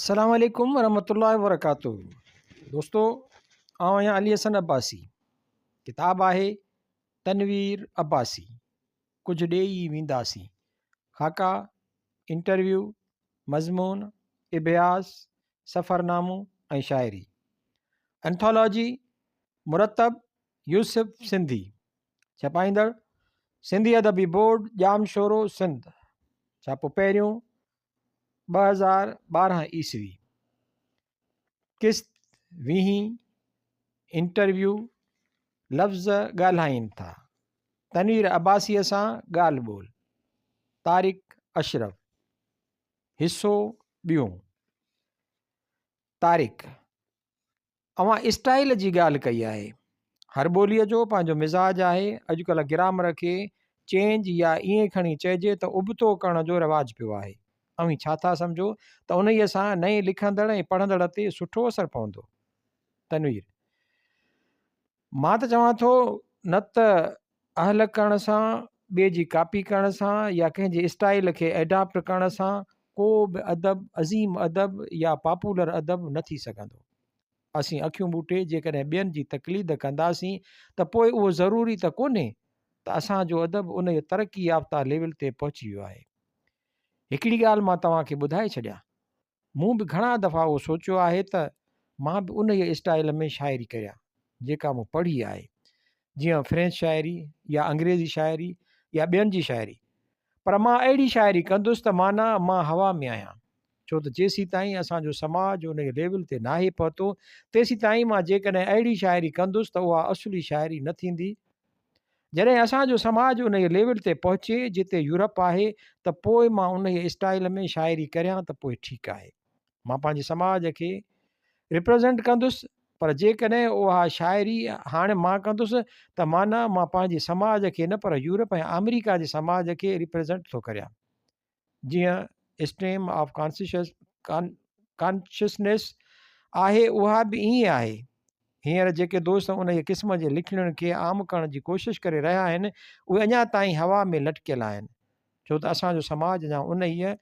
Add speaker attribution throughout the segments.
Speaker 1: السلام عليڪم ورحمة الله وبرڪاته دوستو آئون آهيان علي حسن عباسي ڪتاب آهي تنوير عباسي ڪجهه ڏيئي وينداسين خاڪا انٽرويو مضمون اڀياس سفرنامو ۽ شاعري انٿالاجي مرتب يوسف سنڌي ڇپائيندڙ سنڌي ادبي بورڊ ڄامشورو سنڌ ڇاپو پهريون 2012 عيسوي، قسط ويهين، انٽرويو، لفظ ڳالهائين ٿا، تنوير عباسيء سان ڳالهه ٻولهه، طارق اشرف، حصو ٻيون. طارق. اوهان اسٽائيل جي ڳالهه ڪئي آهي. هر ٻوليء جو پنهنجو مزاج آهي. اڄڪلهه گرامر کي چينج يا ائين کڻي چئجي ته ابتو ڪرڻ جو رواج پيو آهي. اوهين ڇا ٿا سمجهو ته انهيء سان نئين لکندڙ ۽ پڙهندڙ تي سٺو اثر پوندو؟ تنوير، مان ته چوان ٿو نه ته اهل ڪرڻ سان، ٻئي جي ڪاپي ڪرڻ سان يا ڪنهن جي اسٽائيل کي ايڊاپٽ ڪرڻ سان ڪو به ادب عظيم ادب يا پاپولر ادب نه ٿي سگهندو. اسين اکيون ٻوٽي جيڪڏهن ٻين جي تقليد ڪنداسين ته پوء اهو ضروري ته ڪونهي ته اسان جو ادب انهيء ترقي يافته ليول تي پهچي ويو آهي. هڪڙي ڳالهه مان توهان کي ٻڌائي ڇڏيان. مون به گهڻا دفعا اهو سوچيو آهي ته مان به انهيء اسٽائيل ۾ شاعري ڪريان، جيڪا مون پڙهي آهي. جيئن فرينچ شاعري يا انگريزي شاعري يا ٻين جي شاعري. پر مان اهڙي شاعري ڪندس ته معنيٰ مان هوا ۾ آهيان. ڇو ته جيسيتائين اسان جو سماج انهيء ليول تي ناهي پهتو، تيسيتائين مان جيڪڏهن اهڙي شاعري ڪندس ته اها اصلي شاعري نه ٿيندي. جڏهن اسان جو سماج انهيء ليول تي پهچي جتي يورپ آهي ته پوء مان انهيء اسٽائيل ۾ شاعري ڪريان ته پوء ٺيڪ آهي. مان پنهنجي سماج کي ريپريزنٽ ڪندس پر جيڪڏهن اها شاعري هاڻ مان ڪندس ته معنيٰ مان پنهنجي سماج کي نه پر يورپ ۽ آمريڪا جي سماج کي ريپريزنٽ ٿو ڪريان. جيئن اسٽريم آف ڪانشسنيس آهي اها به ائين آهي. هينئر جيڪي دوست انهيء قسم جي لکڻين کي عام ڪرڻ جي ڪوشش ڪري رهيا آهن اهي اڃا تائين هوا ۾ لٽڪيل آهن ڇو ته اسان جو سماج اڃا انهيء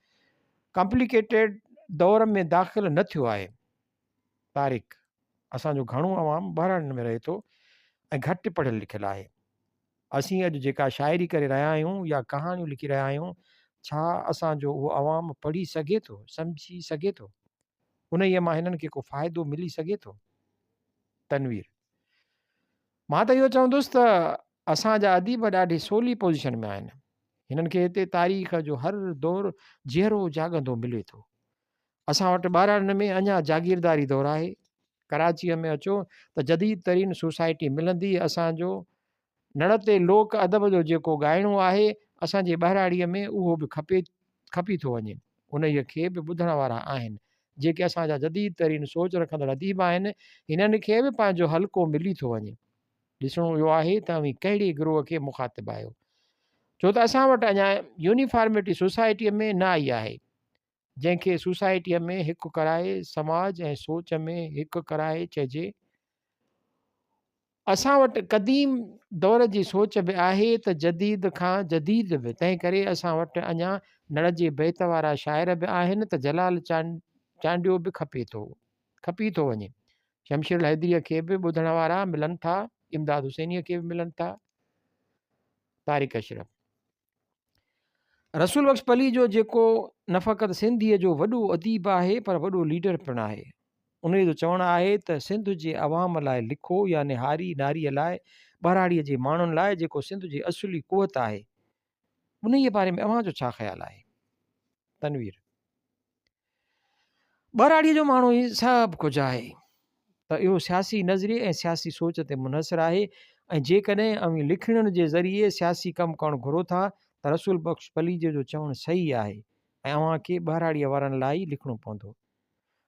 Speaker 1: ڪامپليڪيٽيڊ دور ۾ داخل نه ٿيو آهي. طارق، اسان جو گهڻو عوام ٻهراڙين ۾ رهي ٿو ۽ گهٽ پڙهيل لکيل آهي. اسين اڄ جيڪا شاعري ڪري رهيا آهيون يا ڪهاڻيون لکي رهيا آهيون، ڇا اسان جو اهو عوام پڙهي سگهي ٿو، سمجهي سگهي ٿو؟ انهيء مان هنن کي ڪو فائدو ملي سگهي ٿو؟ تنوير، مان ته اهو چوندس ته اسان جا اديب ڏاڍي سولي پوزيشن ۾ آهن. هنن کي هتي تاريخ جو هر دور جيئرو جاڳندو ملي ٿو. اسان وٽ ٻهراڙين ۾ اڃا جاگيرداري دور آهي. ڪراچيء ۾ اچو ته جديد ترين سوسائٽي ملندي. اسان جو نڙ تي لوڪ ادب جو جيڪو ڳائڻو آهي، اسان جي ٻهراڙيء ۾ اهو به کپي کپي ٿو وڃي. انهيء کي به ٻڌڻ وارا آهن. جيڪي اسان جا جديد ترين سوچ رکندڙ اديب آهن، هنن کي به پنهنجو حلقو ملي ٿو وڃي. ڏسڻو اهو آهي ته اوهين ڪهڙي گروهه کي مخاطب آهيو. ڇو ته اسان وٽ اڃا يونيفارمٽي سوسائٽيء ۾ نه آئي آهي. جنهن کي سوسائٽيء ۾ هڪ ڪرائي سماج ۽ سوچ ۾ هڪ ڪرائي چئجي. اسان وٽ قديم دور جي سوچ به آهي ته جديد کان جديد به، تنهن ڪري اسان وٽ اڃا نڙ جي بيت وارا شاعر به آهن ته جلال چانڊيو به کپي ٿو کپي ٿو وڃي. شمشير الحيدريء کي به ٻڌڻ وارا ملن ٿا، امداد حسينيء کي به ملن ٿا. طارق اشرف. رسول بخش پليجو جيڪو نه فقط سنڌيء جو وڏو اديب آهي پر وڏو ليڊر پڻ آهي. انهيء جو چوڻ آهي ته سنڌ جي عوام لاء لکو يعني هاري ناريء لاء، ٻهراڙيء جي ماڻهن لاء جيڪو سنڌ جي اصلي قوت آهي. انهيء باري ۾ اوهان جو ڇا خيال آهي؟ تنوير. ٻهراڙيء جو ماڻهو ئي سڀ ڪجهه آهي ته اهو سياسي نظريي ۽ سياسي سوچ تي منحصر آهي ۽ جيڪڏهن اوهين لکڻين جي ذريعي سياسي ڪم ڪرڻ گهرو ٿا ته رسول بخش پليجي جو چوڻ صحيح آهي ۽ اوهان کي ٻهراڙيء وارن لاء ئي لکڻو پوندو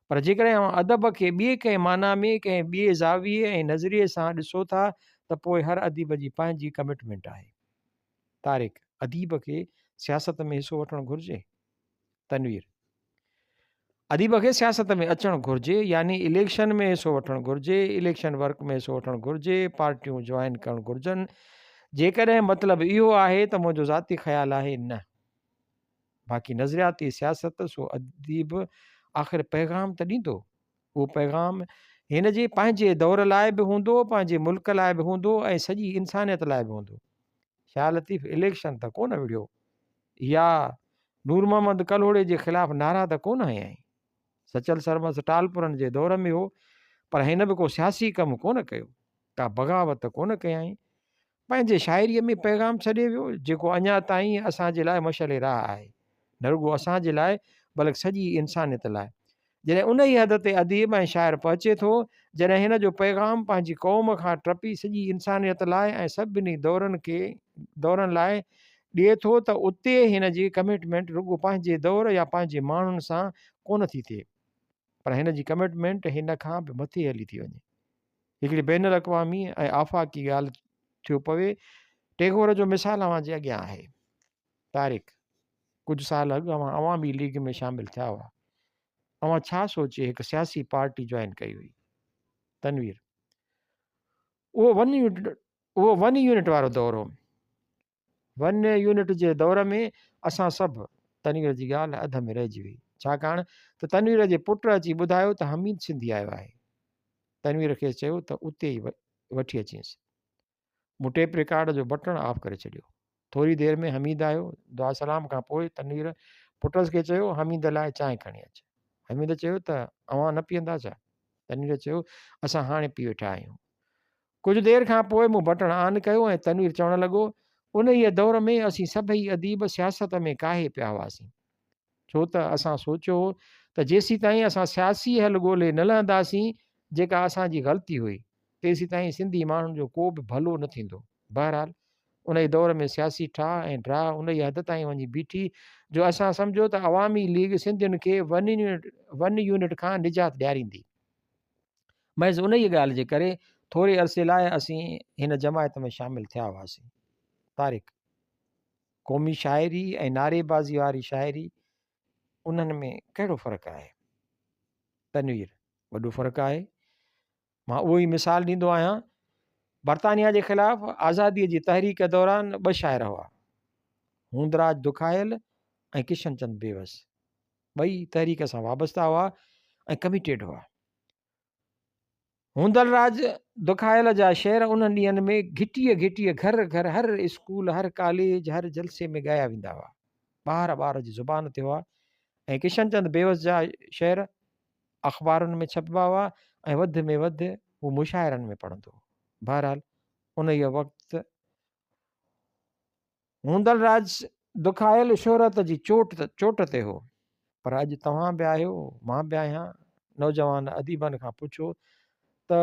Speaker 1: پر جيڪڏهن اوهان ادب کي ٻئي ڪنهن معنيٰ ۾ ڪنهن ٻئي زاويي ۽ نظريي سان ڏسو ٿا ته پوء هر اديب جي پنهنجي ڪمٽمينٽ آهي. طارق، اديب کي سياست ۾ حصو وٺڻ گهرجي؟ تنوير، اديب کي سياست ۾ اچڻ گهرجي يعني اليڪشن ۾ حصو وٺڻ گهرجي، اليڪشن ورڪ ۾ حصو وٺڻ گهرجي، پارٽيون جوائن ڪرڻ گهرجن. جيڪڏهن مطلب اهو آهي ته منهنجو ذاتي خيال آهي نه. باقي نظرياتي سياست سو اديب آخر پيغام ته ڏيندو. اهو پيغام هن جي پنهنجي دور لاء به هوندو، پنهنجي ملڪ لاء به هوندو ۽ سڄي انسانيت لاء به هوندو. شاهه لطيف اليڪشن ته ڪونه وڙهيو يا نور محمد ڪلهوڙي جي خلاف نعرا ته ڪونه هنيائين. سچل سرمست ٽالپرن جي دور ۾ هو پر هن به ڪو سياسي ڪم ڪونه ڪيو، ڪا بغاوت ڪونه ڪيائين. پنهنجي شاعريء ۾ پيغام ڇڏي ويو، جيڪو اڃا تائين اسان جي لاء مشعل راهه آهي. نه رڳو اسان جي لاء بلڪ سڄي انسانيت لاء. جڏهن انهيء حد تي اديب ۽ شاعر پهچي ٿو، جڏهن هن جو پيغام پنهنجي قوم کان ٽپي سڄي انسانيت لاء ۽ سڀني دورن کي دورن لاء ڏئي ٿو ته اتي هن جي ڪمٽمينٽ رڳو پنهنجي دور يا پنهنجي ماڻهن سان ڪونه ٿي ٿئي پر هن جي ڪمٽمينٽ هن کان به مٿي هلي ٿي وڃي. هڪڙي بين الاقوامي ۽ آفاقي ڳالهه ٿيو پوي. ٽيگور جو مثال اوهان جي اڳيان آهي. طارق، ڪجهه سال اڳ اوهان عوامي ليگ ۾ شامل ٿيا هئا. اوهان ڇا سوچي هڪ سياسي پارٽي جوائن ڪئي هئي؟ تنوير، اهو ون يونٽ اهو ون يونٽ وارو دور هو. ون يونٽ جي دور ۾ اسان سڀ تنوير جي ڳالهه اڌ ۾ رهجي وئي. ڇاڪاڻ ته تنوير جي پٽ اچي ٻڌايو ته حميد سنڌي آيو آهي. تنوير کيس چيو ته اتي ئي وٺي اچينس. مون ٽيپ رڪارڊ جو بٽڻ آف ڪري ڇڏيو. ٿوري دير ۾ حميد آيو. دعا سلام کان پوء تنوير پٽس کي چيو، حميد لاء چانهه کڻي اچ. حميد چيو ته اوهان نه پيئندا ڇا؟ تنوير چيو، اسان هاڻي پي ويٺا آهيون. ڪجهه دير کان پوء مون بٽڻ آن ڪيو ۽ تنوير چوڻ لڳو، انهيء دور ۾ اسين سڀئي اديب سياست ۾ ڪاهي پيا هئاسين. ڇو ته اسان سوچيو هو ته جيسيتائين اسان سياسي حل ڳولي نه لهنداسين، جيڪا اسان جي غلطي هئي، تيسيتائين سنڌي ماڻهن جو ڪو به ڀلو نه ٿيندو. بهرحال، انهيء دور ۾ سياسي ٺاهه ۽ ڊاهه انهيء حد تائين وڃي بيٺي جو اسان سمجهيو ته عوامي ليگ سنڌين کي ون يونٽ کان نجات ڏياريندي. محض انهيء ڳالهه جي ڪري ٿوري عرصي لاء اسين هن جماعت ۾ شامل ٿيا هئاسين. طارق، قومي شاعري ۽ نعريبازي واري شاعري انهن ۾ ڪهڙو فرق آهي؟ تنوير، وڏو فرق آهي. مان اهو ئي مثال ڏيندو آهيان. برطانيا جي خلاف آزاديء جي تحريڪ دوران ٻه شاعر هئا، هوندراج دکايل ۽ ڪشن چند بيوس. ٻئي تحريڪ سان وابسته هئا ۽ ڪميٽيڊ هئا. هوندل راج دکايل جا شعر انهن ڏينهن ۾ گهٽيء گهٽيء، گهر گهر، هر اسڪول، هر ڪاليج، هر جلسي ۾ ڳايا ويندا هئا. ٻار ٻار جي زبان تي هئا ۽ ڪشن چند بيوس جا شعر اخبارن ۾ ڇپبا هئا ۽ وڌ ۾ وڌ هو مشاعرن ۾ پڙهندو هو. بهرحال انهيء وقت هوندل راڄ دکايل شهرت جي چوٽ چوٽ تي هو. پر اڄ توهان به آهيو، مان به آهيان. نوجوان اديبن کان پڇو ته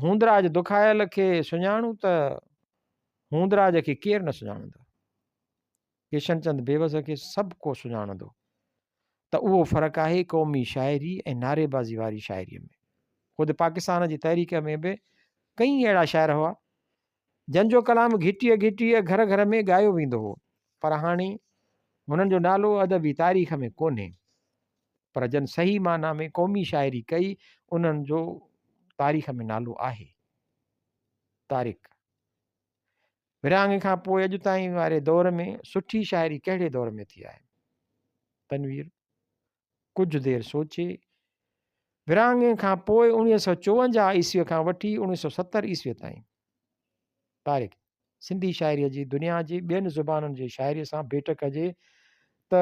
Speaker 1: هوندراج دکايل کي سڃاڻون ته هوندراج کي ڪير نه سڃاڻندو. ڪشن چند بيوس کي سڀ ڪو سڃاڻندو. ته اهو فرق آهي قومي شاعري ۽ نعريبازي واري شاعريء ۾. خود پاڪستان جي تحريڪ ۾ به ڪئين اهڙا شاعر هئا، جن جو ڪلام گهٽيء گهٽيء، گهر گهر ۾ ڳايو ويندو هو، پر هاڻي هنن جو نالو ادبي تاريخ ۾ ڪونهي. پر جن صحيح معنيٰ ۾ قومي شاعري ڪئي، انهن جو تاريخ ۾ نالو آهي. طارق. ورهاڱي کان پوء اڄ تائين واري دور ۾ سٺي شاعري ڪهڙي دور ۾ ٿي آهي؟ تنوير. ڪجهه دير سوچي، ورهاڱي کان پوء 1954 عيسويء کان وٺي 1970 عيسويء تائين، طارق، سنڌي شاعريء جي دنيا جي ٻين زبانن جي شاعريء سان ڀيٽ ڪجي ته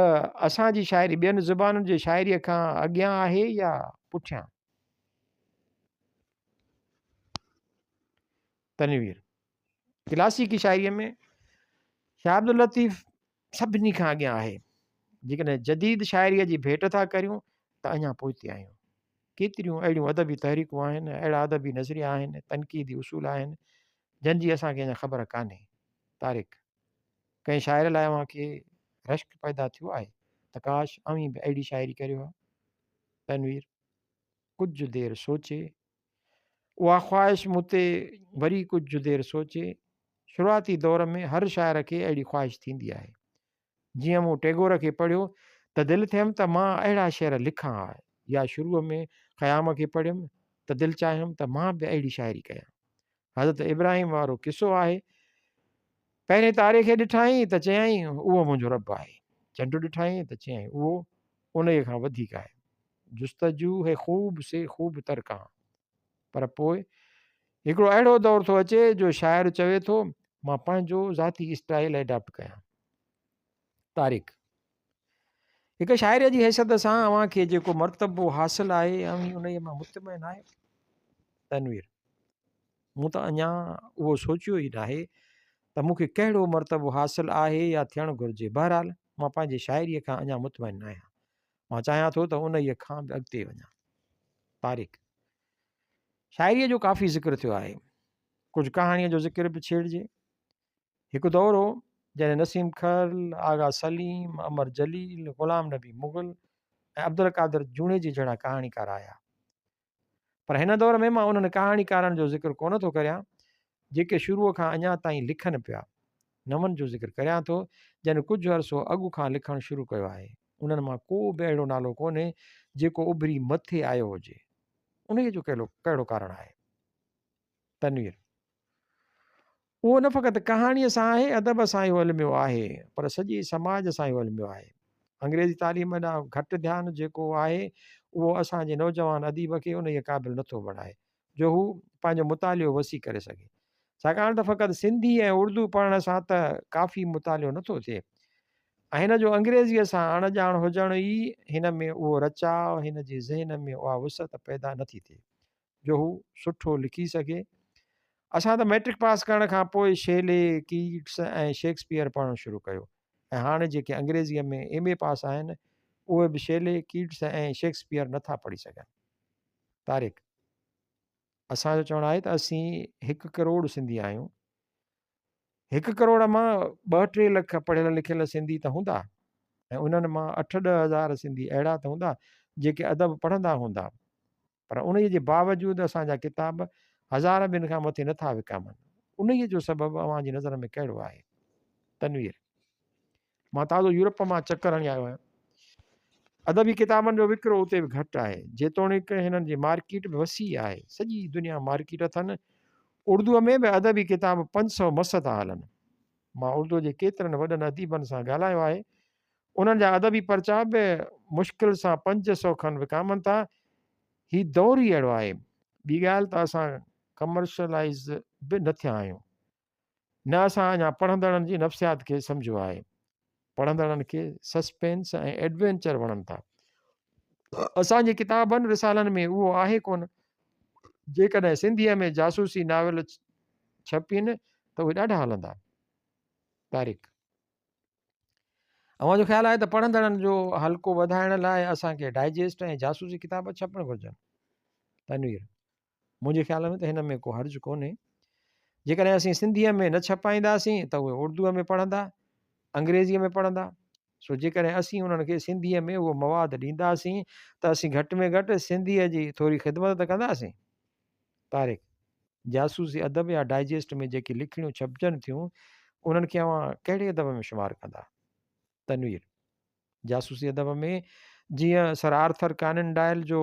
Speaker 1: اسان جي شاعري ٻين زبانن جي شاعريء کان اڳيان آهي يا پٺيان؟ تنوير، ڪلاسيڪي شاعريء ۾ شاهه عبداللطيف سڀني کان اڳيان آهي. جيڪڏهن جديد شاعريء جي ڀيٽ ٿا ڪريون ته اڃا پوئتي آهيون. ڪيتريون اهڙيون ادبي تحريڪون آهن، اهڙا ادبي نظريا آهن، تنقيدي اصول آهن، جن جي اسان کي اڃا خبر ڪانهي. طارق، ڪنهن شاعر لاء اوهان کي رشڪ پيدا ٿيو آهي ته ڪاش اوهين به اهڙي شاعري ڪريو ها؟ تنوير، ڪجهه دير سوچي، اها خواهش مون تي وري ڪجهه دير سوچي، شروعاتي دور ۾ هر شاعر کي اهڙي خواهش ٿيندي آهي. جيئن مون ٽيگور کي پڙهيو ته دل ٿيم ته مان اهڙا شعر لکان ها يا شروع ۾ خيام کي پڙهيم ته دل چاهيم ته مان به اهڙي شاعري ڪيان. حضرت ابراهيم وارو قصو آهي. پهرين تاري کي ڏٺائين ته چيائين اهو منهنجو رب آهي. چنڊ ڏٺائين ته چيائين اهو انهيء کان وڌيڪ آهي. جستجو هي خوب سي خوب تر ڪهان. پر پوء هڪڙو اهڙو دور ٿو اچي جو شاعر چوي ٿو مان پنهنجو ذاتي اسٽائيل ايڊاپٽ ڪيان. طارق. هڪ شاعر جي حيثيت سان اوهان کي جيڪو مرتبو حاصل آهي اوهين انهيء مان مطمئن آهيو؟ تنوير. مون ته اڃا اهو سوچيو ئي ناهي ته مون کي ڪهڙو مرتبو حاصل آهي يا ٿيڻ گهرجي. بهرحال مان پنهنجي شاعريء کان اڃا مطمئن ناهيان. مان چاهيان ٿو ته انهيء کان به اڳتي وڃان. طارق. شاعريء جو ڪافي ذڪر ٿيو آهي. ڪجهه ڪهاڻيء جو ذڪر به ڇيڙجي. هڪ دور هو، جڏهن نسيم کرل، آغا سليم، امر جليل، غلام نبي مغل ۽ عبدالقادر جوڻيجي جهڙا ڪهاڻيڪار آيا. پر هن دور ۾ مان انهن ڪهاڻيڪارن جو ذڪر ڪونه ٿو ڪريان، جيڪي شروع کان اڃا تائين لکن پيا. نون جو ذڪر ڪريان ٿو، جن ڪجهه عرصو اڳ کان لکڻ شروع ڪيو آهي. انهن مان ڪو به اهڙو نالو ڪونهي، جيڪو اڀري مٿي آيو هجي. انهيء جو ڪهڙو ڪارڻ آهي؟ تنوير. اهو نه فقط ڪهاڻيء سان آهي، ادب سان اهو الميو آهي، پر سڄي سماج سان اهو الميو آهي. انگريزي تعليم ڏانهن گهٽ ڌيان جيڪو آهي، اهو اسان جي نوجوان اديب کي انهيء قابل نٿو بڻائي، جو هو پنهنجو مطالعو وسيع ڪري سگهي. ڇاڪاڻ ته فقط سنڌي ۽ اردو پڙهڻ سان ته ڪافي مطالعو نٿو ٿئي ۽ هن جو انگريزيء سان اڻ ڄاڻ هجڻ ئي هن ۾ اهو رچاء، هن جي ذهن ۾ اها وسعت پيدا نٿي ٿئي، جو هو سٺو لکي سگهي. اسان ته مئٽرڪ پاس ڪرڻ کان پوء شيلي، ڪيٽس ۽ شيڪسپيئر پڙهڻ شروع ڪيو ۽ هاڻي جيڪي انگريزيء ۾ ايم اي پاس آهن، اهي به شيلي، ڪيٽس ۽ شيڪسپيئر نٿا پڙهي سگهن. طارق، اسان جو چوڻ آهي ته اسين هڪ ڪروڙ سنڌي آهيون. هڪ ڪروڙ مان ٻه ٽي لک پڙهيل لکيل سنڌي ته هوندا ۽ انهن مان اٺ ڏهه هزار سنڌي اهڙا ته هوندا جيڪي ادب پڙهندا هوندا پر انهيء جي باوجود اسان جا ڪتاب هزار ٻن کان مٿي نٿا وڪامن انهيء جو سبب اوهان جي نظر ۾ ڪهڙو آهي؟ تنوير. مان تازو يورپ مان چڪر هڻي آيو آهيان. ادبي ڪتابن جو وڪرو اتي به گهٽ آهي. جيتوڻيڪ هنن جي مارڪيٽ به وسيع آهي. سڄي دنيا مارڪيٽ اٿن. اردوء ۾ به ادبي ڪتاب 500 مس ٿا هلن. مان اردوء جي ڪيترن وڏن اديبن سان ڳالهايو آهي. انهن جا ادبي پرچا به مشڪل سان 500 کن وڪامن ٿا. هي دور ئي اهڙو آهي. ٻي ڳالهه ته اسان ڪمرشلائيز به نه ٿيا آهيون. نه اسان اڃا پڙهندڙن جي نفسيات کي سمجهيو آهي. پڙهندڙن کي سسپينس ۽ ايڊوينچر وڻن ٿا. اسان جي ڪتابن رسالن ۾ اهو آهي ڪونه. جيڪڏهن سنڌيء ۾ جاسوسي ناول ڇپين ته اهي ڏاڍا هلندا. طارق. اوهان جو خيال آهي ته پڙهندڙن جو حلقو وڌائڻ لاء اسان کي ڊائجسٽ ۽ جاسوسي ڪتاب ڇپڻ گهرجن؟ تنوير. منهنجي خيال ۾ ته هن ۾ ڪو حرج ڪونهي. جيڪڏهن اسين سنڌيء ۾ نه ڇپائينداسين ته اهي اردوء ۾ پڙهندا، انگريزيء ۾ پڙهندا. سو جيڪڏهن اسين انهن کي سنڌيء ۾ اهو مواد ڏينداسين ته اسين گهٽ ۾ گهٽ سنڌيء جي ٿوري خدمت ته ڪنداسين. طارق، جاسوسي ادب يا ڊائجسٽ ۾ جيڪي لکڻيون ڇپجن ٿيون، انهن کي اوهان ڪهڙي ادب ۾ شمار ڪندا؟ تنوير، جاسوسي ادب ۾ جيئن سر آرٿر ڪانن ڊائل جو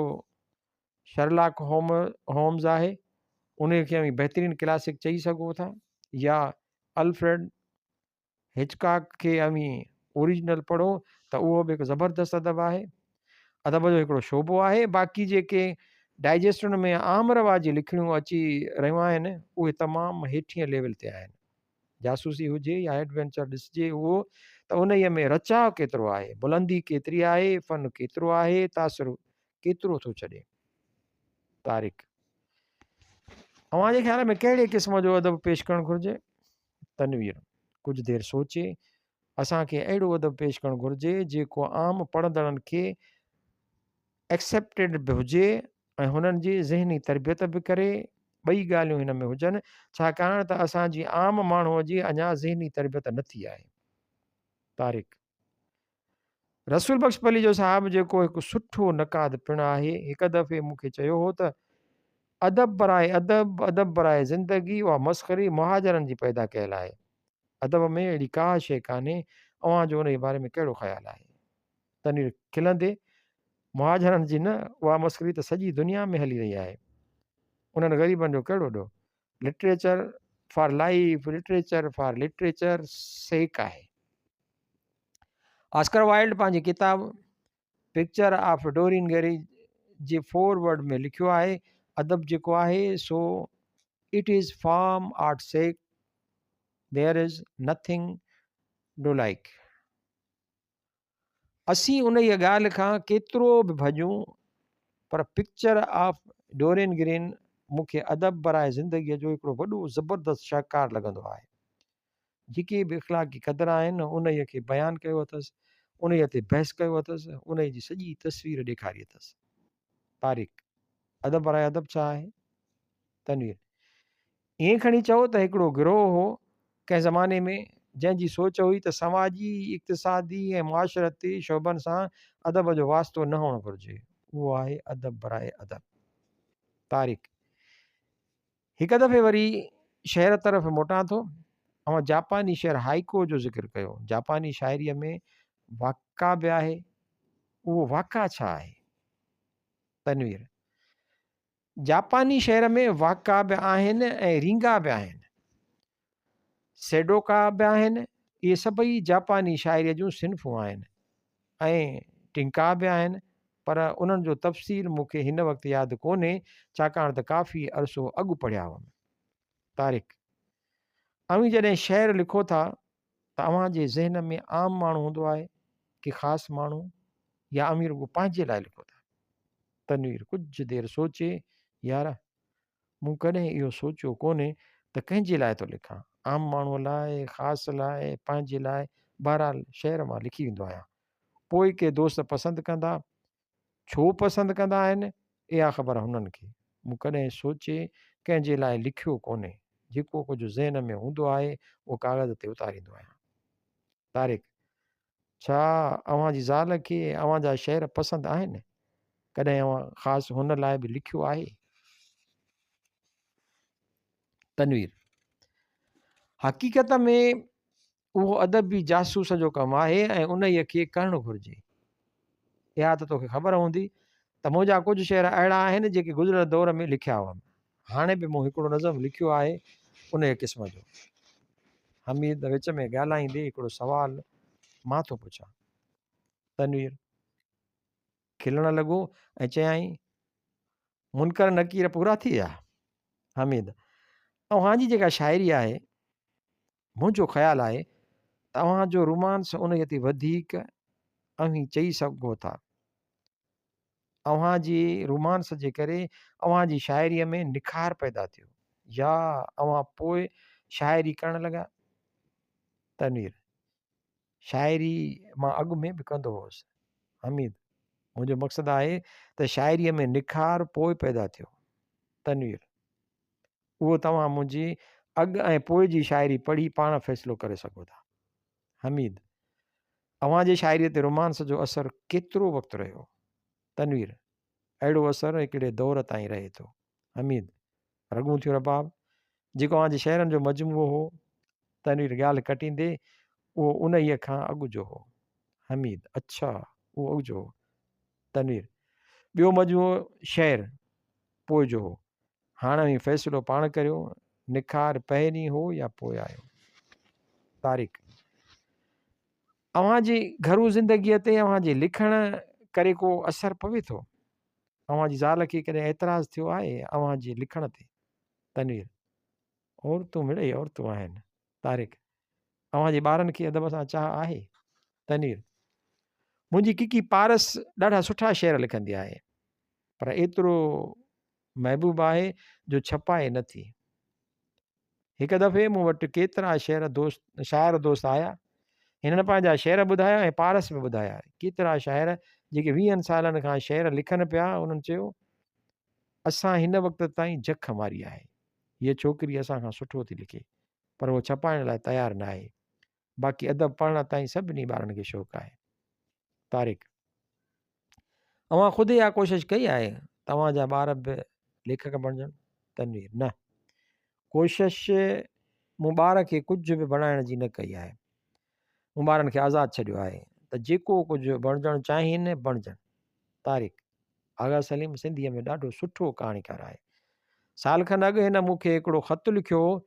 Speaker 1: شرلاڪ هومز آهي انهي کي اوهين بهترين ڪلاسڪ چئي سگهو ٿا يا الفريڊ هچڪاڪ کي اوهين اوريجنل پڙهو ته اهو به هڪ زبردست ادب آهي ادب جو هڪڙو شعبو آهي باقي جيڪي ڊائجسٽن ۾ عام رواجي لکڻيون اچي رهيون آهن اهي تمام هيٺين ليول تي آهن جاسوسي هجي يا ايڊوينچر ڏسجي اهو ته انهيء ۾ رچاء ڪيترو آهي، بلندي ڪيتري آهي، فن ڪيترو آهي، تاثر ڪيترو ٿو ڇڏي. طارق. اوهان جي خيال ۾ ڪهڙي قسم جو ادب پيش ڪرڻ گهرجي؟ تنوير. ڪجهه دير سوچي، اسان کي اهڙو ادب پيش ڪرڻ گهرجي جيڪو عام پڙهندڙن کي Accepted به هجي ۽ هنن جي ذهني تربيت به ڪري، ٻئي ڳالهيون هن ۾ هجن، ڇاڪاڻ ته اسان جي عام ماڻهوء جي اڃا ذهني تربيت نه ٿي آهي. طارق. رسول بخش پليجو صاحب جيڪو هڪ سٺو نقاد پڻ آهي، هڪ دفعي مون کي چيو هو ته، ادب براء ادب، ادب براء زندگي اها مسخري مهاجرن جي پيدا ڪيل آهي. ادب ۾ اهڙي ڪا شيء ڪانهي، اوهان جو انهيء باري ۾ ڪهڙو خيال آهي؟ تنوير کلندي، مهاجرن جي نه، اها مسخري ته سڄي دنيا ۾ هلي رهي آهي. انهن غريبن جو ڪهڙو ڏوهه؟ Literature for life, literature for literature sake آهي. آسڪر وائلڊ پنهنجي ڪتاب پڪچر آف ڊورين گري جي فور ورڊ ۾ لکيو آهي، ادب جيڪو آهي سو it is form art sake, there is nothing do like. اسين انهيء ڳالهه کان ڪيترو به ڀڄون پر پڪچر آف ڊورين گرين مون کي ادب براء زندگيء جو هڪڙو وڏو زبردست شاهڪار لڳندو آهي. جيڪي به اخلاقي قدر آهن، انهيء کي بيان ڪيو اٿس، انهيء تي بحث ڪيو اٿس، انهيء جي سڄي تصوير ڏيکاري اٿس. طارق، ادب براء ادب ڇا آهي؟ تنوير، ائين کڻي چئو ته هڪڙو گروهه هو ڪنهن زماني ۾، جنهن جي سوچ هئي ته سماجي، اقتصادي ۽ معاشرتي شعبن سان ادب جو واسطو نه هئڻ گهرجي. اهو آهي ادب براء ادب. طارق، هڪ دفعي وري شعر طرف موٽان ٿو. اوهان جاپاني شعر هائيڪو جو ذڪر ڪيو. جاپاني شاعريء ۾ واڪا به آهي. اهو واڪا ڇا آهي؟ تنوير، جاپاني شعر ۾ واڪا به آهن ۽ رينگا به آهن. سيڊوڪا به آهن. اهي سڀئي جاپاني شاعريء جون صنفون آهن ۽ ٽنڪا به آهن، پر انهن جو تفصيل مون کي هن وقت ياد ڪونهي، ڇاڪاڻ ته ڪافي عرصو اڳ پڙهيا هئم. طارق، اوهين جڏهن شعر لکو ٿا ته اوهان جي ذهن ۾ عام ماڻهو هوندو آهي ڪي خاص ماڻهو يا اوهين رڳو پنهنجي لاء لکو ٿا؟ تنوير ڪجهه دير سوچي، يار! مون ڪڏهن اهو سوچيو ڪونهي ته ڪنهن جي لاء ٿو لکان، عام ماڻهوء لاء، خاص لاء، پنهنجي لاء، بهرحال شعر مان لکي ويندو آهيان. پوء ڪي دوست پسند ڪندا، ڇو پسند ڪندا آهن، اها خبر هنن کي. مون ڪڏهن سوچي ڪنهن جي لاء لکيو ڪونهي، جيڪو ڪجهه ذهن ۾ هوندو آهي، اهو ڪاغذ تي اتاريندو آهيان. طارق، ڇا اوهان جي زال کي اوهان جا شعر پسند آهن؟ ڪڏهن اوهان خاص هن لاء به لکيو آهي؟ تنوير، حقيقت ۾ اهو ادبي جاسوس جو ڪم آهي ۽ انهيء کي ڪرڻ گهرجي. اها ته توکي خبر هوندي ته منهنجا ڪجهه شعر اهڙا آهن جيڪي گذريل دور ۾ لکيا هئم. هاڻي به مون هڪڙو نظم لکيو آهي انهيء قسم جو. حميد وچ ۾ ڳالهائيندي هڪڙو سوال مان ٿو پڇان. تنوير کلڻ لڳو ۽ چيائين، منڪر نڪير پورا ٿي ويا؟ حميد، اوهان جي جيڪا شاعري آهي، منهنجو خيال آهي ته اوهان جو رومانس انهيء تي وڌيڪ اوهين چئي سگهو ٿا. اوهان جي رومانس جي ڪري اوهان جي شاعريء ۾ نکار پيدا ٿيو يا اوهان پوء شاعري ڪرڻ لڳا؟ تنوير، شاعري مان اڳ ۾ به ڪندو هوس. حميد، منهنجو مقصد آهي ته شاعريء ۾ نکار پوء پيدا ٿيو. تنوير، اهو توهان منهنجي اڳ ۽ پوء جي شاعري پڙهي پاڻ فيصلو ڪري سگهو ٿا. حميد، اوهان جي شاعريء تي رومانس جو اثر ڪيترو وقت رهيو؟ تنوير، اهڙو اثر هڪڙي دور تائين رهي ٿو. حميد، رڳون ٿيون رباب، جيڪو اوهان جي شعرن جو مجموعو هو. تنوير ڳالهه ڪٽيندي، اهو انهيء کان اڳ جو هو. حميد، اڇا، اهو اڳ جو هو. تنوير، ٻيو مجموعو شعر پوء جو هو. هاڻ اوهين فيصلو پاڻ ڪريو، نکار پهرين هو يا پوء آيو؟ طارق، اوهان جي گهرو زندگيء تي اوهان جي لکڻ ڪري ڪو اثر پوي ٿو؟ اوهان جي زال کي ڪڏهن اعتراض ٿيو آهي اوهان جي لکڻ تي؟ تنوير، عورتون مڙئي عورتون آهن. طارق، اوهان جي ٻارن کي ادب سان چاهه آهي؟ تنوير، منهنجي ڪڪي پارس ڏاڍا سٺا شعر لکندي آهي. پر ايترو محبوب آهي جو ڇپائي نه ٿي. هڪ دفعي مون وٽ ڪيترا شعر دوست شاعر دوست آيا. هنن پنهنجا شعر ٻڌايا ۽ پارس به ٻڌايا. ڪيترا شاعر جيڪي ويهن سالن کان شعر لکن پيا انهن چيو اسان هن وقت تائين جک ماري آهي. هيء ڇوڪري اسان کان سٺو ٿي لکي پر هوء ڇپائڻ لاء تيار ناهي. باقي ادب پڙهڻ تائين سڀني ٻارن کي شوق آهي. طارق، اوهان خود اها ڪوشش ڪئي آهي ته اوهان جا ٻار به ليکڪ بڻجن؟ تنوير، نه، ڪوشش مون ٻار کي ڪجهه به بڻائڻ جي نه ڪئي آهي. مون ٻارن کي آزاد ڇڏيو آهي ته جيڪو ڪجهه بڻجڻ چاهين بڻجن. طارق، آغا سليم سنڌيء ۾ ڏاڍو سٺو ڪهاڻيڪار آهي. سال کن اڳ هن مون کي هڪڙو خط لکيو هو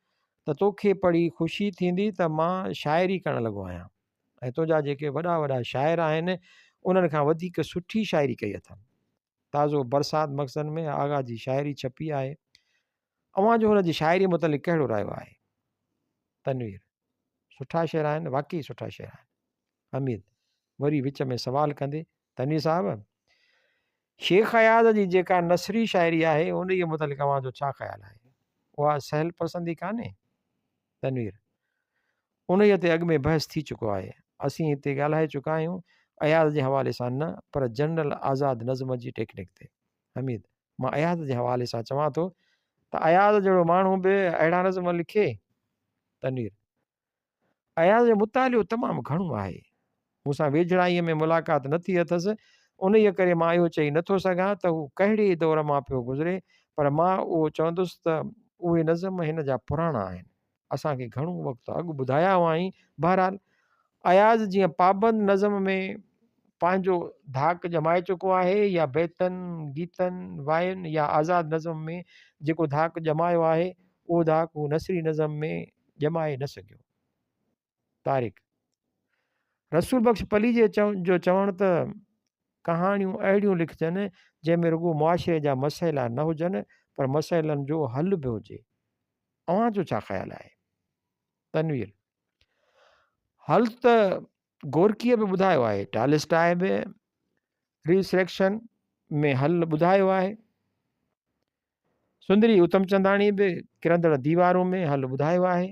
Speaker 1: ته توکي پڙهي خوشي ٿيندي ته مان شاعري ڪرڻ لڳو آهيان ۽ تنهنجا جيڪي وڏا وڏا شاعر آهن انهن کان وڌيڪ سٺي شاعري ڪئي اٿم. تازو برسات مخزن ۾ آغا جي شاعري ڇپي آهي. اوهان جو هن جي شاعريء متعلق ڪهڙو رايو آهي؟ تنوير، سٺا شعر آهن، واقعي سٺا شعر آهن. حميد، وري وچ ۾ سوال ڪندي، تنوير صاحب! شيخ اياز جي جيڪا نثري شاعري آهي، انهيء متعلق اوهان جو ڇا خيال آهي؟ اها سهل پسندي ڪانهي؟ تنوير، انهيء تي اڳ ۾ بحث ٿي چڪو آهي. اسين هتي ڳالهائي چڪا آهيون، اياز جي حوالي سان نه، پر جنرل آزاد نظم جي ٽيڪنڪ تي. حميد، مان اياز جي حوالي سان چوان ٿو ته اياز جهڙو ماڻهو به اهڙا نظم لکي؟ تنوير، اياز جو مطالعو تمام گهڻو آهي. مون سان ويجهڙائيء ۾ ملاقات نه ٿي اٿس، انهيء ڪري مان اهو چئي نه ٿو سگهان ته هو ڪهڙي دور مان پيو گذري، پر مان اهو چوندس ته اهي نظم هن جا پراڻا آهن. اسان کي گهڻو وقت اڳ ٻڌايا هئائين. بهرحال اياز جيئن پابند نظم ۾ پنهنجو ڌاڪ ڄمائي چڪو آهي يا بيتن، گيتن، واين يا آزاد نظم ۾ جيڪو ڌاڪ ڄمايو آهي، اهو ڌاڪ هو نثري نظم ۾ ڄمائي نه سگهيو. طارق رسول بخش پليجي جو چوڻ ته ڪهاڻيون اهڙيون لکجن جنهن ۾ رڳو معاشري جا مسئلا نه هجن پر مسئلن جو حل به هجي. اوهان جو ڇا خيال آهي؟ تنوير، حل ته گورڪيء به ٻڌايو آهي، ٽالسٽاء به ريسريڪشن ۾ حل ٻڌايو آهي. سندري اتمچنداڻي به ڪرندڙ ديوارون ۾ حل ٻڌايو آهي.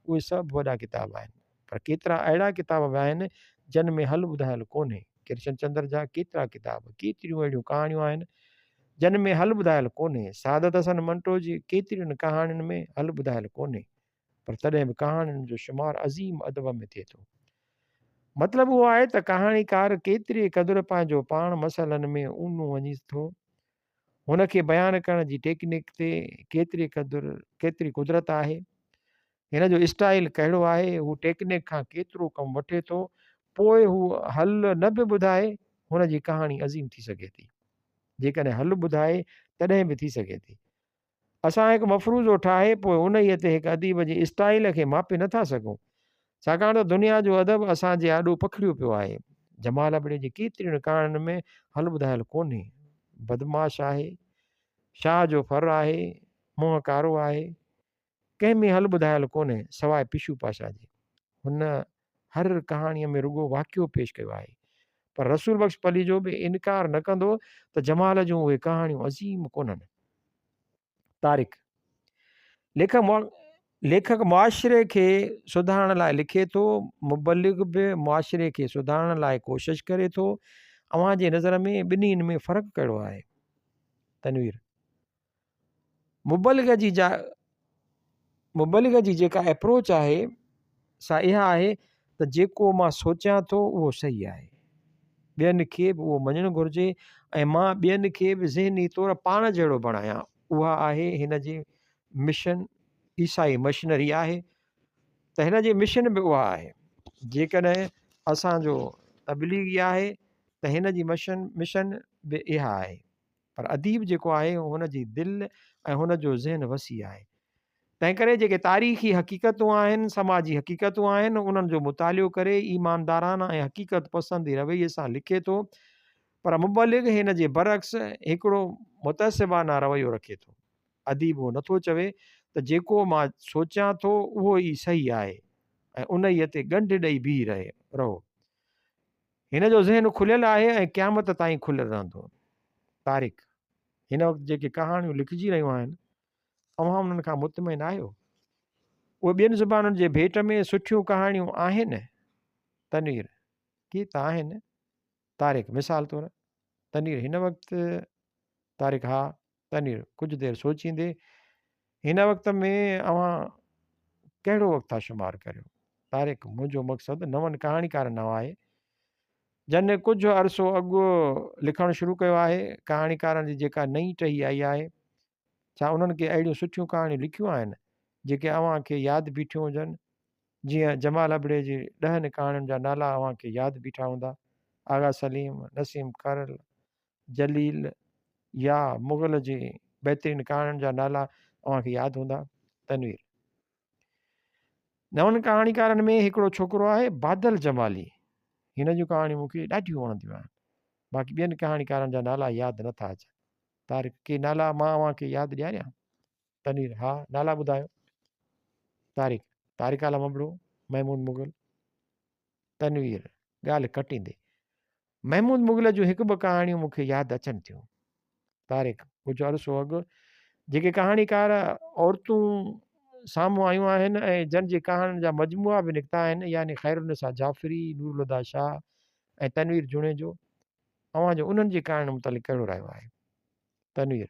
Speaker 1: اهي سڀ وڏا ڪتاب آهن. پر ڪيترا اهڙا ڪتاب به آهن جن ۾ حل ٻڌايل ڪونهي. ڪرشن چندر جا ڪيترا ڪتاب، ڪيتريون اهڙيون ڪهاڻيون آهن جن ۾ حل ٻڌايل ڪونهي. سعادت حسن منٽو جي ڪيترين ڪهاڻين ۾ حل ٻڌايل ڪونهي. پر تڏهن به ڪهاڻين جو شمار عظيم ادب ۾ ٿئي ٿو. مطلب اهو آهي ته ڪهاڻيڪار ڪيتري قدر پنهنجو پاڻ مسئلن ۾ اونهو وڃي ٿو. هن کي بيان ڪرڻ جي ٽيڪنڪ تي ڪيتري قدر ڪيتري قدرت آهي، هن جو اسٽائيل ڪهڙو آهي، هو ٽيڪنڪ کان ڪيترو ڪم وٺي ٿو، پوء هو حل نه به ٻڌائي، هن جي ڪهاڻي عظيم ٿي سگهي ٿي. جيڪڏهن حل ٻڌائي تڏهن به ٿي سگهي ٿي. اسان هڪ مفروضو ٺاهي پوء انهيء تي هڪ اديب جي اسٽائيل کي ماپي نه ٿا سگهون. ڇاڪاڻ ته دنيا جو ادب اسان جي آڏو پکڙيو پيو آهي. جمال ابڙي جي ڪيترين ڪهاڻين ۾ حل ٻڌايل ڪونهي. بدمعاش آهي، شاهه جو ڦر آهي، منهن ڪارو آهي. ڪنهن ۾ حل ٻڌايل ڪونهي سواء پشو پاشا جي. هن هر ڪهاڻيء ۾ رڳو واقعو پيش ڪيو آهي. پر رسول بخش پليجو به انڪار نه ڪندو ته جمال جون اهي ڪهاڻيون عظيم ڪونهن. طارق، ليکڪ معاشري کي سڌارڻ لاء لکي ٿو، مبلغ به معاشري کي سڌارڻ لاء ڪوشش ڪري ٿو، اوهان جي نظر ۾ ٻنهين ۾ فرق ڪهڙو آهي؟ تنوير، مبلغ جي جا مبلغ جي جيڪا ايپروچ آهي سا اها آهي ته جيڪو مان سوچيان ٿو اهو صحيح آهي. ٻين کي به اهو مڃڻ گهرجي ۽ مان ٻين کي به ذهني طور پاڻ جهڙو بڻايان. اها آهي هن جي مشن، عيسائي مشنري آهي ته هن جي مشن به اها آهي. جيڪڏهن اسان جو تبليغي آهي ته هن جي مشن مشن به اها آهي. پر اديب جيڪو آهي هن جي دل ۽ هن جو ذهن وسيع آهي. تنهنڪري جيڪي تاريخي حقيقتون آهن، سماجي حقيقتون آهن، انهن جو مطالعو ڪري ايماندارانه ۽ حقيقت پسندي رويي سان لکي ٿو، پر مبلغ هن جي برعڪس هڪڙو متعصبانه رويو رکي ٿو. اديب اهو نٿو چوي ته جيڪو مان سوچيان ٿو اهو ئي صحيح آهي ۽ انهيء تي ڳنڍ ڏئي بيهي رهو. هن جو ذهن کليل آهي ۽ قيامت تائين کليل رهندو. طارق، هن وقت جيڪي ڪهاڻيون لکجي رهيون آهن، اوهان انهن کان مطمئن آهيو؟ اهي ٻين زبانن جي ڀيٽ ۾ سٺيون ڪهاڻيون آهن؟ تنوير، ڪي ته آهن. طارق، مثال طور؟ تنوير، هن وقت؟ طارق، ها. تنوير، ڪجهه دير سوچيندي، هن وقت ۾ اوهان ڪهڙو وقت ٿا شمار ڪريو؟ طارق، منهنجو مقصد نون ڪهاڻيڪارن ڏانهن آهي، جن ڪجهه عرصو اڳ لکڻ شروع ڪيو آهي. ڪهاڻيڪارن جي جيڪا نئين ٽهي آئي آهي، ڇا انهن ڪي اهڙيون سٺيون ڪهاڻيون لکيون آهن، جيڪي اوهان کي ياد بيٺيون هجن؟ جيئن جمال ابڙي جي ڏهن ڪهاڻين جا نالا اوهان کي ياد بيٺا هوندا، آغا سليم، نسيم کرل، جليل يا مغل جي بهترين ڪهاڻين جا نالا اوهان کي ياد هوندا. تنوير. نون ڪهاڻيڪارن ۾ هڪڙو ڇوڪرو آهي بادل جمالي. هن جون ڪهاڻيون مون کي ڏاڍيون وڻنديون آهن. باقي ٻين ڪهاڻيڪارن جا نالا ياد نه ٿا اچن. طارق، ڪي نالا مان اوهان کي ياد ڏياريان؟ تنوير، ها، نالا ٻڌايو. طارق، طارق عالم ابڙو، محمود مغل. تنوير، ڳالهه ڪٽيندي، محمود مغل جون هڪ ٻه ڪهاڻيون مون کي ياد اچن ٿيون. طارق، ڪجهه عرصو اڳ جيڪي ڪهاڻيڪار عورتون سامهون آيون آهن ۽ جن جي ڪهاڻين جا مجموعا به نڪتا آهن يعني خيرالنساء جعفري، نورالهديٰ شاهه ۽ تنوير جوڻيجو، اوهان جو انهن جي ڪهاڻين متعلق ڪهڙو رايو آهي؟ تنوير،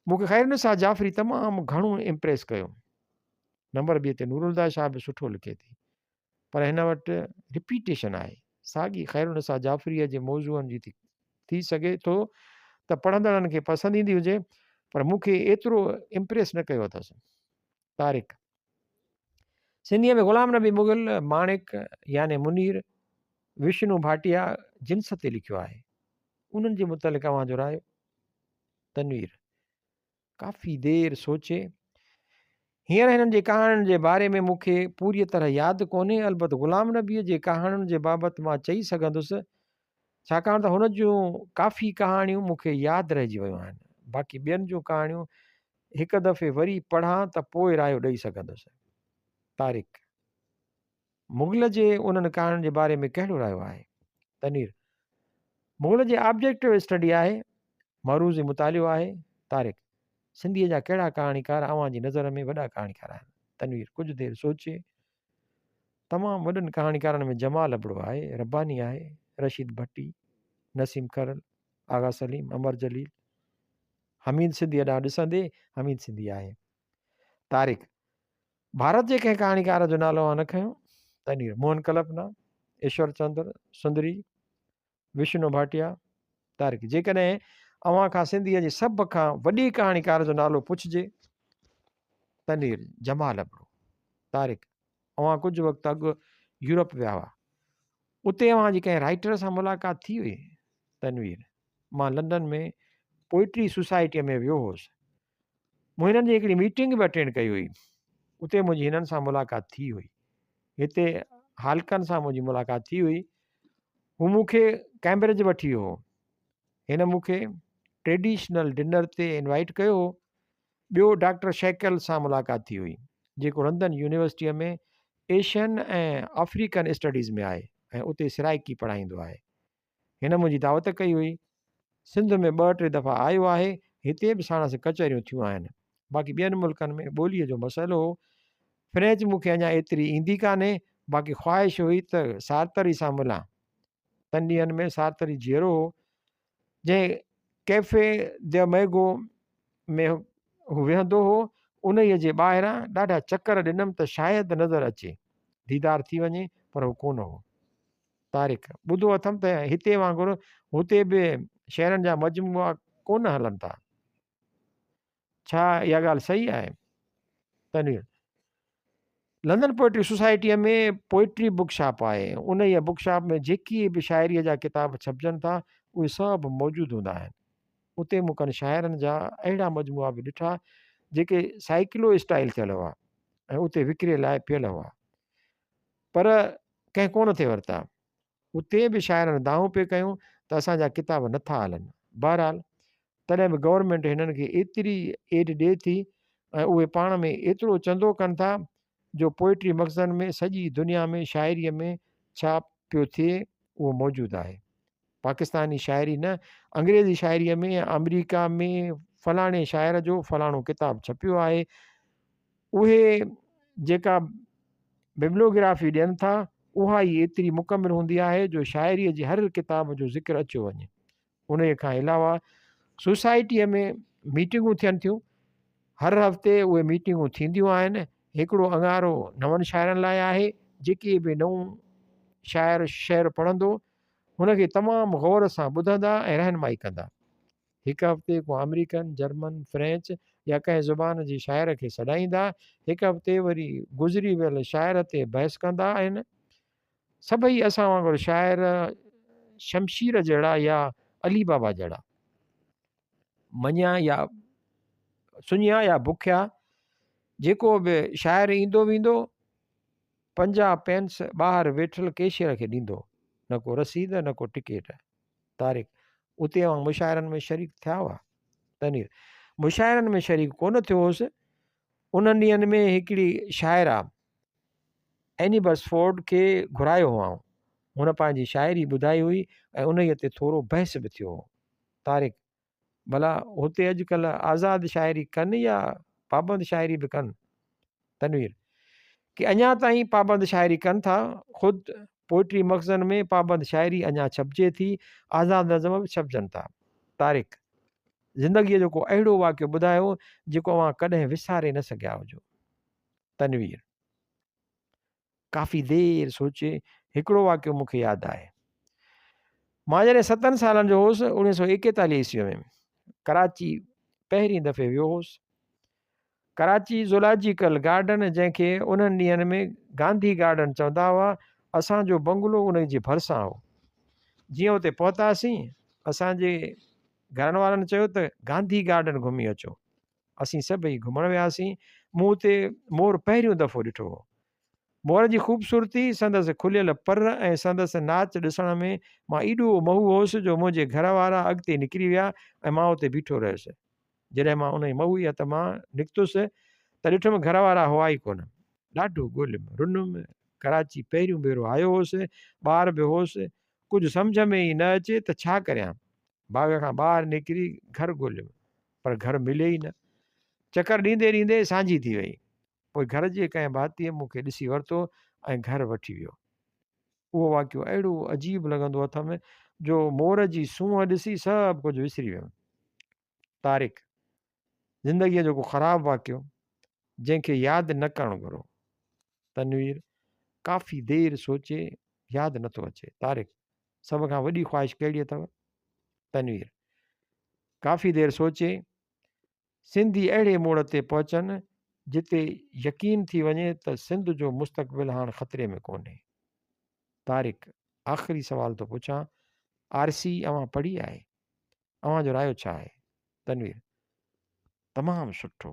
Speaker 1: مون کي خيرالنساء جعفري تمام گهڻو امپريس ڪيو. نمبر ٻئي تي نورالهديٰ شاهه به سٺو لکي ٿي. پر هن وٽ رپيٽيشن آهي. ساڳي خيرالنساء جعفريء جي موضوعن جي ٿي. ٿي سگهي ٿو ته پڙهندڙن کي پسند ايندي هجي پر مون کي ايترو امپريس نه ڪيو اٿس. طارق. سنڌيء ۾ غلام نبي مغل، ماڻڪ يعني منير، وشنو ڀاٽيا جنس تي لکيو آهي. انهن جي متعلق اوهان جو رايو؟ تنوير. ڪافي دير سوچي، هينئر هنن جي ڪهاڻين جي باري ۾ مون کي پوريء طرح ياد ڪونهي، البت غلام نبيء جي ڪهاڻين جي بابت مان چئي سگهندس، ڇاڪاڻ ته هن جون ڪافي ڪهاڻيون مون کي ياد رهجي ويون آهن. باقي ٻين جون ڪهاڻيون هڪ دفعي وري پڙهان ته پوء رايو ڏئي سگهندس. طارق. مغل جي انهن ڪهاڻين جي باري ۾ ڪهڙو رايو آهي؟ تنوير، مغل جي آبجيڪٽو اسٽڊي آهي، معروضي مطالعو آهي. طارق، سنڌيء جا ڪهڙا ڪهاڻيڪار اوهان جي نظر ۾ وڏا ڪهاڻيڪار آهن؟ تنوير، ڪجهه دير سوچي، تمام وڏن ڪهاڻيڪارن ۾ جمال ابڙو آهي، رباني آهي، رشيد ڀٽي، نسيم کرل، آغا سليم، امر جليل. حميد سنڌيء ڏانهن ڏسندي، حميد سنڌي آهي. طارق، ڀارت جي ڪنهن ڪهاڻيڪار جو نالو اوهان نه کنيو؟ تنوير، موهن ڪلپنا، ايشور چندر، سندري، وشنو ڀاٽيا. طارق، جيڪڏهن اوهان کان سنڌيء جي سڀ کان وڏي ڪهاڻيڪار جو نالو پڇجي؟ تنوير، جمال ابڙو. طارق، اوهان ڪجهه وقت اڳ يورپ ويا هئا. اتي اوهان جي ڪنهن رائيٽر سان ملاقات ٿي هئي؟ تنوير، مان لنڊن ۾ پوئٽري سوسائٽيء ۾ ويو هوس. مون هنن جي هڪڙي ميٽنگ به اٽينڊ ڪئي هئي. اتي منهنجي هنن سان ملاقات ٿي هئي. هتي هالڪن سان منهنجي ملاقات ٿي هئي. هو مون کي ڪئمبرج وٺي ويو هو. هن مون کي ٽريڊيشنل ڊنر تي انوائيٽ ڪيو هو. ٻيو ڊاڪٽر شيڪل سان ملاقات ٿي هئي، جيڪو لندن يونيورسٽيء ۾ ايشين ۽ آفريڪن اسٽڊيز ۾ آهي ۽ اتي سرائيڪي پڙهائيندو آهي. هن منهنجي دعوت ڪئي هئي. سنڌ ۾ ٻه ٽي دفعا آيو آهي، هتي به ساڻس ڪچهريون ٿيون آهن. باقي ٻين ملڪن ۾ ٻوليء جو مسئلو هو. فرينچ مون کي اڃا ايتري ايندي ڪانهي، باقي خواهش هئي ته سارتري سان ملان. تن ڏينهن ۾ سارتري جيئرو هو. جنهن ڪيفي ديميگو ۾ هو ويهندو هو، انهيء جي ٻاهران ڏاڍا چڪر ڏنم ته شايد نظر اچي، ديدار ٿي وڃي، پر هو ڪونه هو. طارق، ٻڌو اٿم ته هتي وانگر هتي به شعرن جا مجموعا ڪونه هلن ٿا. ڇا اها ڳالهه صحيح آهي؟ تنوير، لندن پوئٽري سوسائٽيء ۾ پوئٽري بڪ شاپ آهي. انهيء بڪ شاپ ۾ جيڪي به شاعريء جا ڪتاب ڇپجن ٿا، اهي سڀ موجود هوندا آهن. اتي مون ڪن شاعرن جا اهڙا مجموعا به ڏٺا، جيڪي سائيڪلو اسٽائيل ٿيل هئا ۽ اتي وڪري لاء پيل هئا. پر ڪنهن ڪونه ٿي ورتا. اتي به شاعرن دانهون پئي ڪيون ته اسان جا ڪتاب نه ٿا هلن. بهرحال تڏهن به گورنمينٽ هنن کي ايتري ايڊ ڏئي ٿي ۽ اهي پاڻ ۾ ايترو چندو ڪن ٿا جو پوئٽري مخزن ۾ سڄي دنيا ۾ شاعريء ۾ ڇا پيو ٿئي اهو موجود آهي. پاڪستاني شاعري نه انگريزي شاعريء ۾ آمريڪا ۾ فلاڻي شاعر جو فلاڻو ڪتاب ڇپيو آهي. اهي جيڪا ببليوگرافي ڏين ٿا، اها ئي ايتري مڪمل هوندي آهي جو شاعريء جي هر ڪتاب جو ذڪر اچيو وڃي. انهيء کان علاوه سوسائٽيء ۾ ميٽنگون ٿين ٿيون. هر هفتي اهي ميٽنگون ٿينديون آهن. هڪڙو اڱارو نون شاعرن لاء آهي. جيڪي به نئون شاعر شعر پڙهندو، هن کي تمام غور سان ٻڌندا ۽ رهنمائي ڪندا. هڪ هفتي ڪو آمريڪن، جرمن، فرينچ يا ڪنهن زبان جي شاعر کي سڏائيندا، هڪ هفتي وري گذري ويل شاعر تي بحث ڪندا آهن. سڀئي اسان وانگر شاعر شمشير جهڙا يا علي بابا جهڙا. مڃيا يا سڃيا يا بکيا، جيڪو به شاعر ايندو ويندو، 50 پينس ٻاهر ويٺل ڪيشيئر کي ڏيندو، نه ڪو رسيد نه ڪو ٽڪيٽ. طارق، اتي اوهان مشاعرن ۾ شريڪ ٿيا هئا؟ تنوير، مشاعرن ۾ شريڪ ڪونه ٿيو هوس. انهن ڏينهن ۾ هڪڙي شاعره ايني برسفورڊ کي گهرايو هئائون. هن پنهنجي شاعري ٻڌائي هئي ۽ انهيء تي ٿورو بحث به ٿيو هو. طارق، ڀلا هتي اڄڪلهه آزاد شاعري ڪن يا پابند شاعري به ڪن؟ تنوير، ڪي اڃا تائين پابند شاعري ڪن ٿا. خود پوئٽري مخزن ۾ پابند شاعري اڃا ڇپجي ٿي، آزاد نظم به ڇپجن ٿا. طارق، زندگيء جو ڪو اهڙو واقعو ٻڌايو جيڪو اوهان ڪڏهن وساري نه سگهيا هجو. تنوير، ڪافي دير سوچي، هڪڙو واقعو مون کي ياد آهي. مان جڏهن ستن سالن جو هوس، 1941 عيسويء ۾ ڪراچي پهرين دفعي ويو هوس. ڪراچي زولاجيڪل گارڊن جنهن کي انهن ڏينهن ۾ گانڌي گارڊن چوندا هئا، اسان جو بنگلو ان جي ڀرسان هو. جيئن اتي پهتاسين، اسان جي گهرن وارن چيو ته گانڌي گارڊن گهمي اچو. اسين سڀئي گهمڻ وياسين. مون اتي مور پهريون دفعو ڏٺو هو. مور جي خوبصورتي، سندس کليل پر ۽ سندس ناچ ڏسڻ ۾ مان ايڏو محو هوس جو منهنجي گهر وارا اڳتي نڪري ويا ۽ مان اتي بيٺو رهيس. جڏهن مان انهي محويت مان نڪتس ته ڏٺم گهر وارا هئا ئي ڪونه. ڏاڍو ڳوليم، رنم، ڪراچي پهريون ڀيرو آيو هوس، ٻار به هوس، ڪجهه سمجهه ۾ ئي نه اچي ته ڇا ڪريان. باغ کان ٻاهر نڪري گهر ڳوليم، پر گهر ملي ئي نه. چڪر ڏيندي ڏيندي سانجهي ٿي وئي. پوء گهر جي ڪنهن ڀاتيء مون کي ڏسي ورتو ۽ گهر وٺي ويو. اهو واقعو اهڙو عجيب لڳندو اٿم جو مور جي سونهن ڏسي سڀ ڪجهه وسري ويم. طارق، زندگيء جو ڪو خراب واقعو، جنهن کي ياد نه ڪرڻ گهرو. تنوير، ڪافي دير سوچي، ياد نه ٿو اچي. طارق، سڀ کان وڏي خواهش ڪهڙي اٿو؟ تنوير، ڪافي دير سوچي، سنڌي اهڙي موڙ تي پهچن، جتي يقين ٿي وڃي ته سنڌ جو مستقبل هاڻ خطري ۾ ڪونهي. طارق، آخري سوال ٿو پڇان، آرسي اوهان پڙهي آهي؟ اوهان جو رايو ڇا آهي؟ تنوير، تمام سٺو،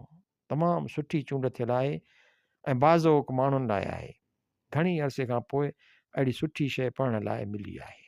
Speaker 1: تمام سٺي چونڊ ٿيل آهي ۽ باذوق ماڻهن لاء آهي. گهڻي عرصي کان پوء اهڙي سٺي شيء پڙهڻ لاء ملي آهي.